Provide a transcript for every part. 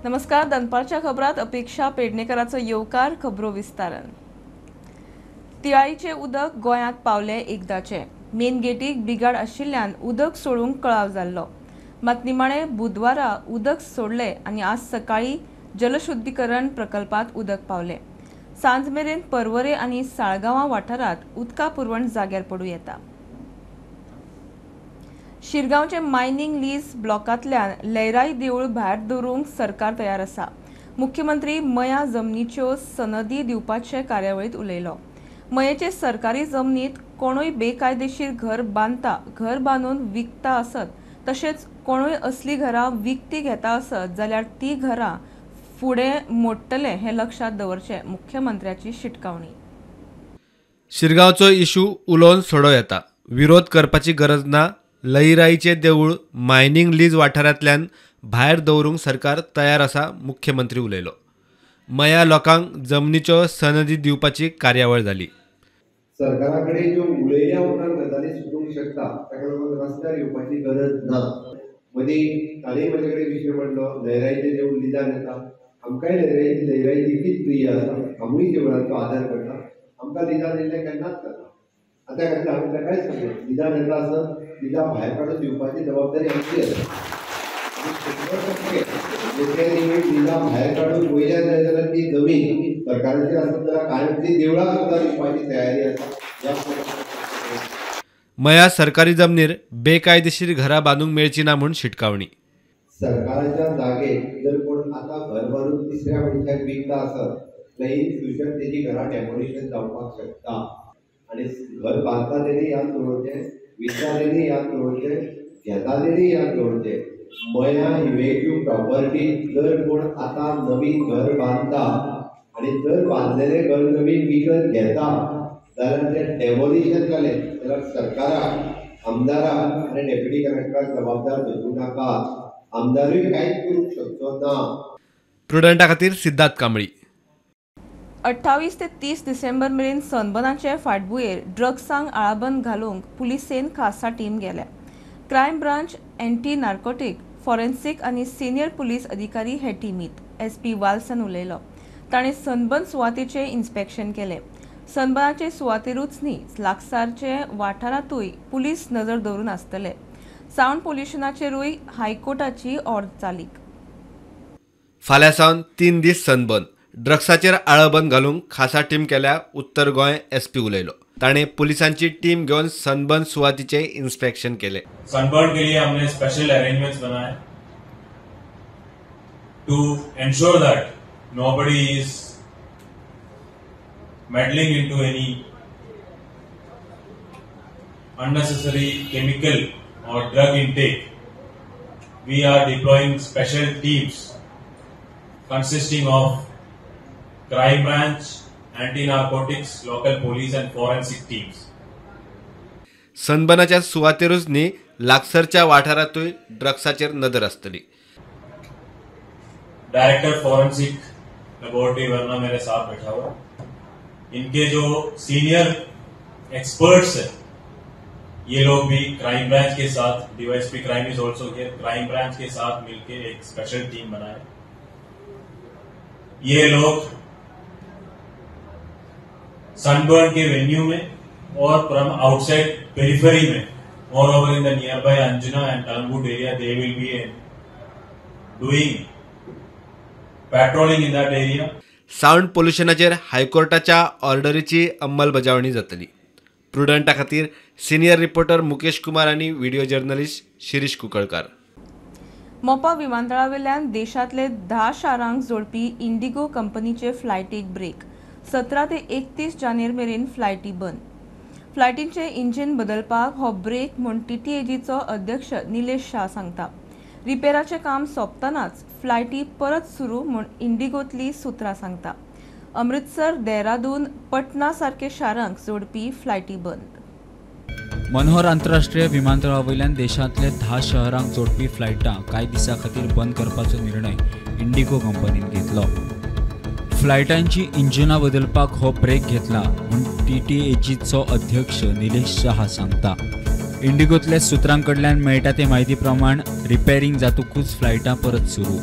नमस्कार, दनपारच्या खबरात अपेक्षा पेडणेकराचो येवकार. खबरो विस्तारान. तिळाईचे उदक गोंयांत पावले एकदाचे. मेन गेटीक बिगाड आशिल्ल्यान उदक सोडूंक कळाव जाल्लो. मात निमाणे बुधवारा उदक सोडले आनी आज सकाळी जलशुद्धीकरण प्रकल्पात उदक पावले. सांज मेरेन पर्वरे आनी साळगांवां वाठारांत उदका पुरवण जाग्यार पडूं येता. शिरगांवचे मायनिंग लीज ब्लॉकांतल्यान लयराई देवूळ भायर दवरूंक सरकार तयार आसा. मुख्यमंत्री मया जमनीच्यो सनदी दिवपाचे कार्यावळींत उलयलो. मयेचे सरकारी जमनीत कोणूय बेकायदेशीर घर बांदता, घर बांदून विकता आसत तशेंच कोणूय असली घरां विकती घेता आसत जाल्यार ती घरां फुडें मोडटले हें लक्षांत दवरचें, मुख्यमंत्र्याची शिटकावणी. शिरगांवचो इशू उलोवन सोडो येता, विरोध करपाची गरज ना. लयराईचे देवूळ मायनिंग लीज वाठारांतल्यान भायर दवरूंक सरकार तयार आसा, मुख्यमंत्री उलयलो. मया लोकांक जमनीच्यो सनदी दिवपाची कार्यावळ जाली. सरकारा कडेन ज्यो उलयल्या उपरांत गजाली सुटूंक शकता, ताका लागून रस्त्यार येवपाची गरज ना. मदीं ताणें म्हजे कडेन विशय मांडलो, लयराईचें देवूळ लिजान येता. आमकांय लयराई तितलीच प्रिय आसा, आमूय देवळांचो आदर करता. आमकां लिजान येयल्लें केन्नाच जाता. आतां खातीर हांवें ताकाय सांगलें, लिजान येता आसत लिजा भायर काडून दिवपाची जबाबदारी आमची आसा. लिजा भायर काडून वयल्यान जाय जाल्यार ती जमीन सरकाराची आसत जाल्यार कायमची देवळाक सुद्दां दिवपाची तयारी आसा. मया सरकारी जमनीर बेकायदेशीर घरां बांदूंक मेळची ना म्हूण शिटकावणी. सरकाराच्या जागेर जर कोण आतां घर बांदून तिसऱ्या मनशाक विकता आसत जाल्यार इन फ्युचर तेजी घरां डेमोलिशन जावपाक शकता. आनी घर बांदता तेणी याद दवरचें, विकता तेणी याद दवरचें, घेता तेणी याद दवरचें. मया इव्हेक्यू प्रॉपर्टी जर कोण आतां नवीन घर बांदता आनी जर बांदलेलें घर नवीन विकत घेता जाल्यार तें डेमोलिशन जालें जाल्यार सरकाराक, आमदाराक आनी डेप्युटी कलेक्टराक जबाबदार धरूं नाकात. आमदारूय कांयच करूंक शकचो ना. प्रुडंटा खातीर सिद्धार्थ कांबळी. 28 ते 30 डिसेंबर मेरेन सनबर्नाचे फाटभुंयेर ड्रग्सांक आळाबंद घालूंक पुलिसेन खासा टीम गेल्या. Crime branch, anti narcotic, forensic आनी सिनियर पुलीस अधिकारी हे टिमीत. एसपी वाल्सन उलयलो. ताणें सनबर्न सुवातेचें इन्स्पेक्शन केलें. सनबर्नाचे सुवातेरूच न्ही, लागसारचे वाठारांतूय पुलीस नजर दवरून आसतले. सावंड पोल्युशनाचेरूय हायकोर्टाची ऑर्द चालीक. फाल्यां सावन 3 दीस सनबर्न. ड्रग्साचेर आळाबंद घालूंक खासा टीम केल्या, उत्तर गोंय एसपी उलयलो. ताणें पुलिसांची टीम घेवन सनबर्न सुवातीचें इन्स्पेक्शन केलें. सनबर्न के लिए हमने स्पेशल अरेंजमेंट्स बनाए to ensure that nobody is meddling into any unnecessary chemical or drug intake. We are deploying special teams consisting of crime branch, anti-narcotics, local police and forensic teams. सनबर्नाच्या सुवातेरूच न्ही, लागसरच्या वाठारांतूय ड्रग्साचेर नदर आसतली. Director forensic laboratory Verma मेरे साथ बैठा हुआ. इनके जो senior experts हैं ये लोग भी क्राइम ब्रांच के साथ, DYSP crime is also here, crime branch K साथ मिलके एक स्पेशल टीम बनाए. ये लोग सनबर्न के वेन्यू में और फ्रॉम आउटसाइड पेरिफेरी में, more over in the near by Anjuna and Calangute area, they will be doing patrolling in that area. Sound पोल्युशनाचेर हायकोर्टाच्या ऑर्डरीची अंमलबजावणी जातली. प्रुडंटा खातीर सिनियर रिपोर्टर मुकेश कुमार आनी व्हिडिओ जर्नलिस्ट शिरीष कुंकळकार. मोपा विमानतळावेल्यान देशांतले 10 शारांक जोडपी इंडिगो कंपनीचे फ्लायटीक ब्रेक. 17 ते 31 जानेर मेरेन फ्लायटी बंद. फ्लायटींचे इंजिन बदलपाक हो ब्रेक म्हूण टीटीएजीचो अध्यक्ष निलेश शाह सांगता. रिपेराचें काम सोंपतनाच फ्लायटी परत सुरू म्हूण इंडिगोतली सुत्रां सांगता. अमृतसर, देहरादून, पटना सारके शारांक जोडपी फ्लायटी बंद. मनोहर आंतरराष्ट्रीय विमानतळा वयल्यान देशांतले 10 शहरांक जोडपी फ्लायटां कांय दिसां खातीर बंद करपाचो निर्णय इंडिगो कंपनीन घेतलो. फ्लायटांची इंजिनां बदलपाक हो ब्रेक घेतला म्हूण टीटीएजीचो अध्यक्ष निलेश शाह सांगता. इंडिगोतल्या सूत्रां कडल्यान मेळटा ते म्हायती प्रमाण रिपेरींग जातकूच फ्लायटां परत सुरू.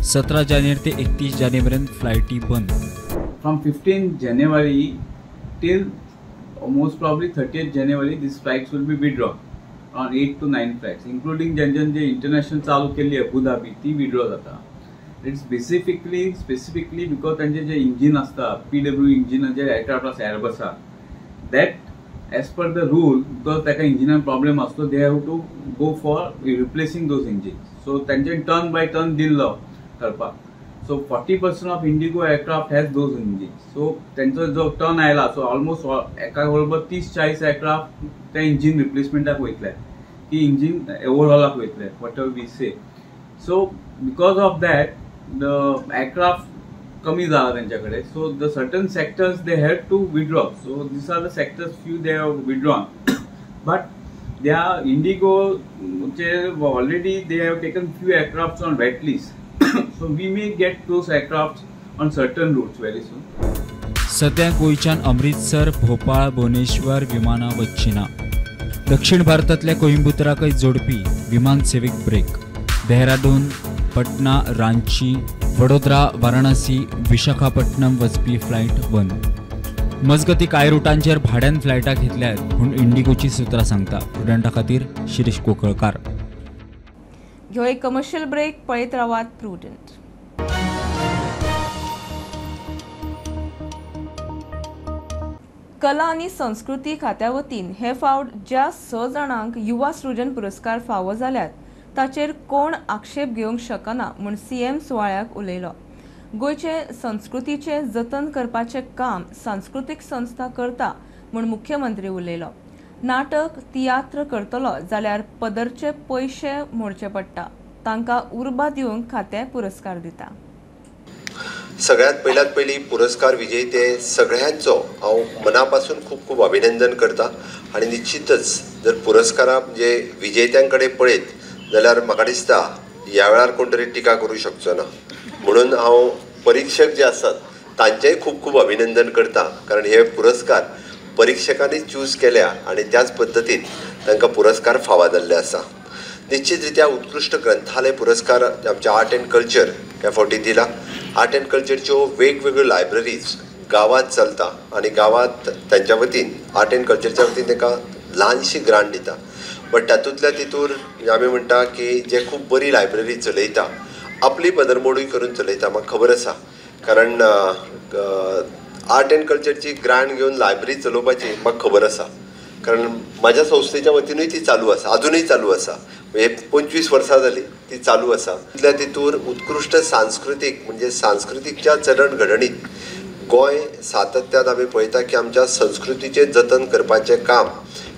17 जानेवारी ते 31 जानेवारी पर्यंत फ्लायटी बंद. From 15 January till most probably 30th January these flights will be withdrawn on 8 to 9 flights including ज्यांच्यान जे इंटरनॅशनल चालू केल्ली अबुधाबी ती विड्रॉ जाता. It's specifically because तांचे जे इंजीन आसता PW engine जे एअरक्राफ्ट आसा एअरबसाक that as per the rule because ताका इंजिनान प्रॉब्लेम आसतो they have to go for replacing those engine. So तांच्यानी टर्न बाय टर्न दिल्लो करपाक. So 40% of IndiGo aircraft has those engines. So त्यांचो जो turn आयला so almost एका बरोबर 30-40 एअरक्राफ्ट त्या इंजीन रिप्लेसमेंटाक वयतले की इंजीन ओवरहॉलाक वयतले whatever we say. So because of that the aircraft कमी जाला तेंच्या कडेन. So the certain sectors they had to withdraw. So these are the sectors few they have withdrawn but they are IndiGo already they have taken few aircraft on wait list. So we may get those aircrafts on certain routes very soon. सध्या गोंयच्यान अमृतसर, भोपाळ, भुवनेश्वर विमानां वचची ना. दक्षिण भारतांतल्या कोइंबतूराकय जोडपी विमान सेवेक ब्रेक. देहरादून, पटना, रांची, वडोदरा, वाराणसी, विशाखापट्टणम वचपी फ्लायट बंद. मजगती कांय रुटांचेर भाड्यान फ्लायटां घेतल्यात म्हूण इंडिगोची सुत्रां सांगता. प्रुडंटा खातीर शिरीष कोकळकार. ह्यो एक कमर्शियल ब्रेक. पळयत रावात प्रुडंट. कला आनी संस्कृती खात्या वतीन हे फावट ज्या 6 जाणांक युवा सृजन पुरस्कार फावो जाल्यात ताचेर कोण आक्षेप घेवंक शकना म्हूण सीएम सुवाळ्याक उलयलो. गोंयचे संस्कृतीचें जतन करपाचें काम सांस्कृतीक संस्था करता म्हूण मुख्यमंत्री उलयलो. नाटक तियात्र करतलो जाल्यार पदरचे पयशे मोडचे पडटा, तांकां उर्बा दिवंक खातें पुरस्कार दिता. सगळ्यात पयल्यात पयली पुरस्कार विजेते सगळ्यांचो हांव मनापासून खूब खूब अभिनंदन करता आनी निश्चितच जर पुरस्कारा म्हणजे विजेत्यां कडेन पळयत जाल्यार म्हाका दिसता ह्या वेळार कोण तरी टिका करूं शकचो ना. म्हणून हांव परिक्षक जे आसात तांचेय खूब खूब अभिनंदन करता, कारण हे पुरस्कार परिक्षकांनी चूज केल्या आनी त्याच पद्दतीन तांकां पुरस्कार फावो जाल्ले आसा. निश्चित रित्या उत्कृश्ट ग्रंथालय पुरस्कार आमच्या आर्ट एंड कल्चर ह्या फावटी दिला. आर्ट एंड कल्चरच्यो वेगवेगळ्यो लायब्ररीज गांवांत चलता आनी गांवांत तांच्या वतीन आर्ट एंड कल्चरच्या वतीन तांकां ल्हानशी ग्रांट दिता. बट तातूंतल्या तितूर आमी म्हणटा की जे खूब बरी लायब्ररी चलयता आपली पदरमोडूय करून चलयता, म्हाका खबर आसा, कारण आर्ट एंड कल्चरची ग्रांट घेवन लायब्ररी चलोवपाची म्हाका खबर आसा, कारण म्हाज्या संस्थेच्या वतीनूय ती चालू आसा, आजुनूय चालू आसा. म्हणजे 25 वर्सां जालीं ती चालू आसा. तितल्या तितूर उत्कृश्ट सांस्कृतीक म्हणजे सांस्कृतीकच्या चलण घडणीत गोंय सातत्यान आमी पळयता की आमच्या संस्कृतीचें जतन करपाचें काम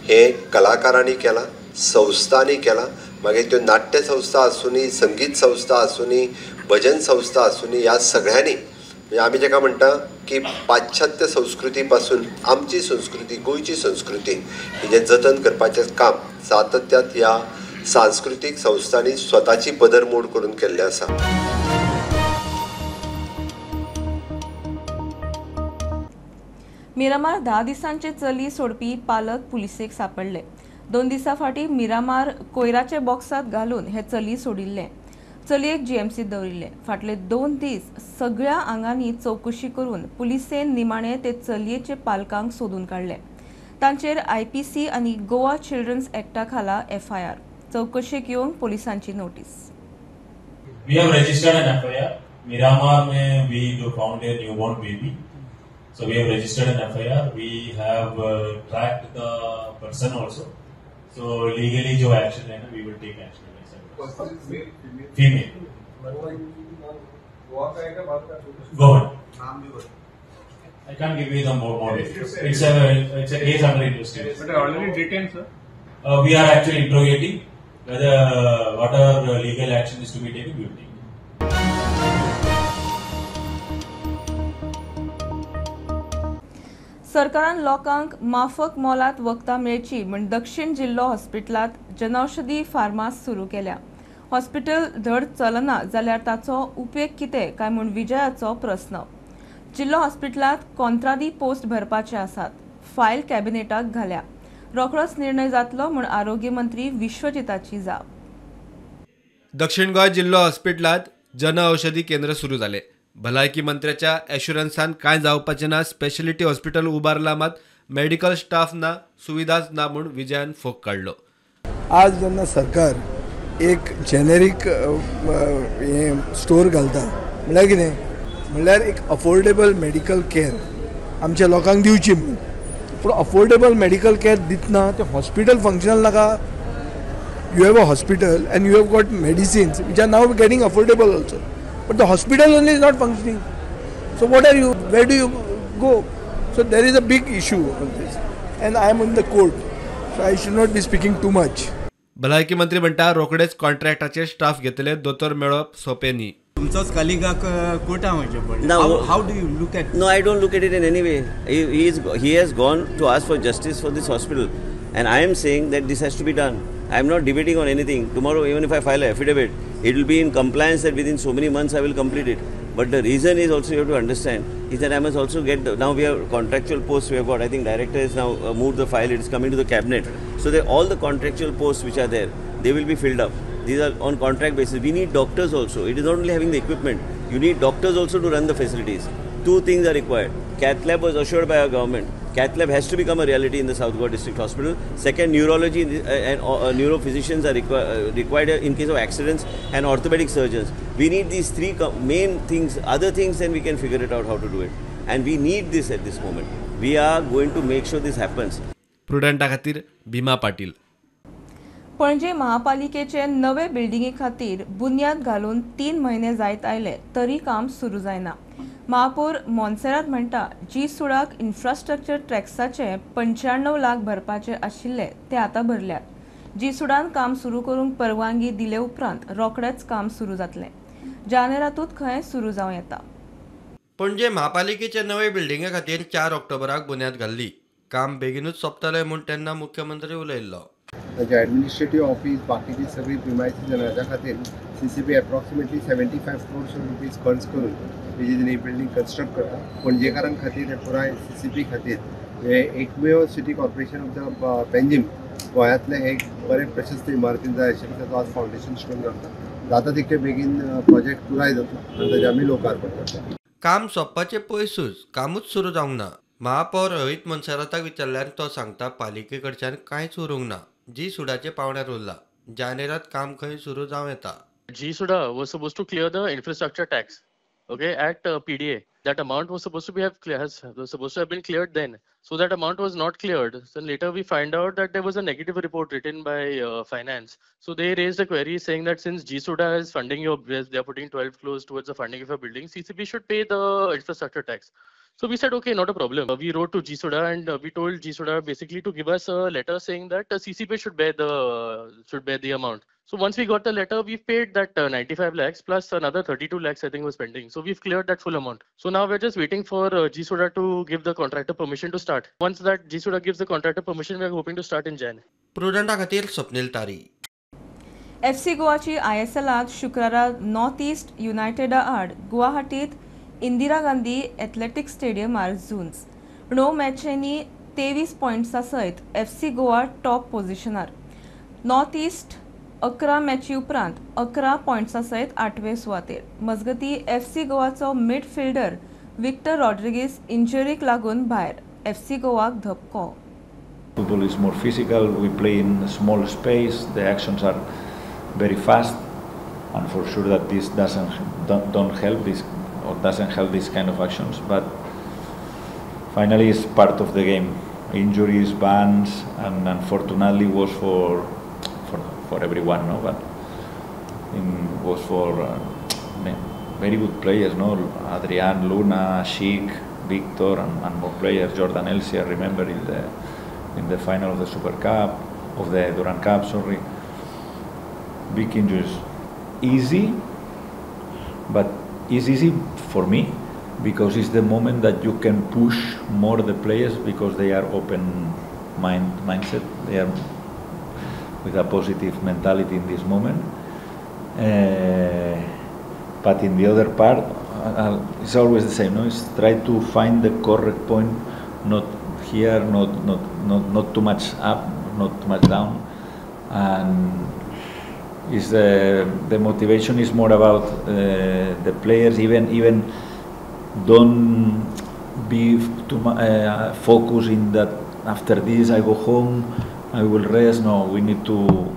हें कलाकारांनी केलां, संस्थांनी केलां. मागीर त्यो नाट्य संस्था आसूनी, संगीत संस्था आसूनी, भजन संस्था आसूनी, ह्या सगळ्यांनी म्हणजे आमी जेका म्हणटा की पाश्चात्य संस्कृती पासून आमची संस्कृती, गोंयची संस्कृती हेजें जतन करपाचें काम सातत्यात ह्या सांस्कृतीक संस्थांनी स्वताची पदरमोड करून केल्लें आसा. मिरामार 10 दिसांचे चली सोडपी पालक पुलिसेक सापडले. 2 दिसां फाटीं मिरामार कोयराचे बॉक्सांत घालून हे चली सोडिल्लें. चलयेक जीएमसीत दवरिल्लें. फाटले 2 दीस सगळ्या आंगांनी चवकशी करून पुलिसेन निमाणे ते चलयेचे पालकांक सोदून काडले. तांचेर IPC आनी गोवा चिल्ड्रन्स एक्टा खाला FIR. चवकशेक येवंक पुलिसांची notice. We have registered an FIR. Miramar में we found a newborn baby. So we have registered an FIR. We have tracked the person also. So legally जो action है ना, we will take action against that person. Female. Goan. I can't give you the more details. It's a case under investigation. But already detained, sir. We are actually interrogating whether whatever legal action is to be taken, we will take. सरकारान लोकांक माफक मोलात वखदां मेळची म्हूण दक्षिण जिल्लो हॉस्पिटलांत जनौषधी फार्मास सुरू केल्या. हॉस्पिटल धड चलना जाल्यार ताचो उपेग कितें काय म्हूण विजयाचो प्रस्न. जिल्लो हॉस्पिटलांत कॉंत्रादी पोस्ट भरपाचे आसात, फायल कॅबिनेटाक घाल्या. रोखडोच निर्णय जातलो म्हूण आरोग्य मंत्री विश्वजिताची जाप. दक्षिण गोंय जिल्लो हॉस्पिटलांत जनऔषधी केंद्र सुरू जाले. भलायकी मंत्र्याच्या एश्युरन्सान कांय जावपाचें ना. स्पेशलिटी हॉस्पिटल उबारला मात मेडिकल स्टाफ ना, सुविधाच ना म्हूण विजयान फोग काडलो. आज जेन्ना सरकार एक जेनेरीक हें स्टोर घालता म्हणल्यार कितें, म्हणल्यार एक अफोर्डेबल मेडिकल केअर आमच्या लोकांक दिवची म्हणून. पूण अफोर्डेबल मेडिकल केअर दितना तें हॉस्पिटल फंक्शनल नाका. You have a hospital and you have got medicines which are now getting affordable also, but the hospital only is not functioning. So what are you, where do you go? So there is a big issue on this and I am in the court, so I should not be speaking too much. भलायकी मंत्री म्हणटा रोखडेच कॉन्ट्रॅक्टाचे staff घेतले, दोतोर मेळप सोंपें न्ही. तुमचोच कलिगाक Carta वचचें पडलें. How do you look at? No, I don't look at it in any way. He has gone to ask for justice for this hospital and I am saying that this has to be done. I am not debating on anything. Tomorrow, even if I file an affidavit, it will be in compliance that within so many months I will complete it. But the reason is also you have to understand is that I must also get the, now we have contractual posts we have got. I think director has now moved the file. It is coming to the cabinet. So that all the contractual posts which are there, they will be filled up. These are on contract basis. We need doctors also. It is not only having the equipment. You need doctors also to run the facilities. Two things are required. Cath lab was assured by our government. Cath lab has to become a reality in the South Goa District Hospital. Second, neurology and neurophysicians are required in case of accidents, and orthopedic surgeons. We need these three main things. Other things, then we can figure it out how to do it. And we need this at this moment. We are going to make sure this happens. Prudenta खातीर भीमा पाटील. पणजे महापालिकेचे नवे बिल्डिंगे खातीर बुन्याद घालून 3 म्हयने जायत आयले तरी काम सुरू जायना. महापौर मोन्सेरात म्हणटा जी सुडाक इन्फ्रास्ट्रक्चर टॅक्साचे 95 लाख भरपाचे आशिल्ले ते आतां भरल्यात. जी सुडान काम सुरू करूंक परवानगी दिले उपरांत रोखडेंच काम सुरू जातलें. जानेरातूच खंय सुरू जावं येता. पणजे महापालिकेचे नवे बिल्डिंगे खातीर 4 ऑक्टोबराक बुन्याद घाल्ली. काम बेगीनूच सोंपतलें म्हूण तेन्ना मुख्यमंत्री उलयल्लो. ताजे एडमिनिस्ट्रेटीव ऑफिस बाकीची सगळी प्रिमायसीस जाल्या खातीर CCP approximately 75 crores rupees खर्च करून तेजी बिल्डींग कन्स्ट्रक्ट करता. पणजेकारां खातीर पुराय CCP खातीर हे एकमेव city corporation of the Panjim गोंयांतलें एक बरें प्रशस्त इमारतीन जाय आशिल्लें, ताचो आज फावंडेशन स्टोन करता. जाता तितके बेगीन प्रोजेक्ट पुराय जातलो आनी ताजें आमी लोकार्पण करता. काम सोंपपाचें पयसूच कामूच सुरू जावंक ना. महापौर रोहित मोन्सेराताक विचारल्यार तो सांगता पालिके कडच्यान कांयच उरूंक ना. जी सुडाचे पावण्यार उरला. जानेरात काम खंय सुरू जावं येता. GSUDA was supposed to clear the infrastructure tax, okay, at PDA. That amount was supposed to be have been cleared then. So that amount was not cleared. So later we find out that there was a negative report written by finance. So they raised a query saying that since GSUDA is funding your, they are putting 12 crores towards the funding of your building, CCP should pay the infrastructure tax. So we said, okay, not a problem. We wrote to GSUDA and we told GSUDA basically to give us a letter saying that CCP should bear the amount. So once we got the letter, we paid that 95 lakhs plus another 32 lakhs I think was pending. So we've cleared that full amount. So now we're just waiting for GSUDA to give the contractor permission to start. Once that GSUDA gives the contractor permission, we are hoping to start in Jan. Prudenta खातीर Swapnil Tari. FC गोवाची ISL शुक्रारा north east युनायटेडा आड गुवाहाटीत Indira Gandhi athletic स्टेडियमार झुंज. 9 मॅचींनी 23 पॉयंट्सा सयत FC Goa top पोझिशनार. नॉर्थ ईस्ट 11 मॅची उपरांत 11 पॉयंट्सा सयत 8वे सुवातेर. मजगती FC गोवाचो मिडफिल्डर विक्टर रॉड्रिगीस इंजरीक लागून भायर. FC गोवाक धपको. Football is more physical. We play in small space. The actions are very fast, and for sure that this don't help this or doesn't help these kind of actions. But finally, it's part of the game. Injuries, bans, and unfortunately was for everyone, no? But it was for very good players, no? Adrian, Luna, Sheik, Victor, and more players. Jordan Elsie, I remember in the final of the Super Cup, of the Durand Cup, sorry. Big injuries. Easy, but it's easy for me because it's the moment that you can push more the players because they are open mindset. They are with a positive mentality in this moment. But in the other part, it's always the same. No, it's try to find the correct point, not here, not too much up, not too much down, and Is the motivation is more about the players, even don't be too focused in that after this I go home, I will rest. No, we need to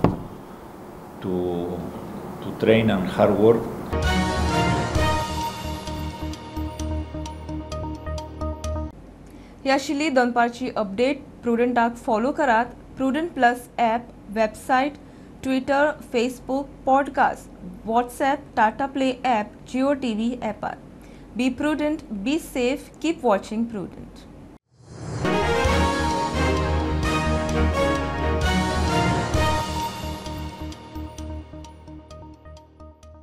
train and hard work. ही आशिल्ली दनपारची update. प्रुडंटाक follow करात. Prudent plus app, website, Twitter, Facebook, podcast, WhatsApp, Tata Play app, Jio TV ॲपार. Be prudent, be safe, keep watching Prudent.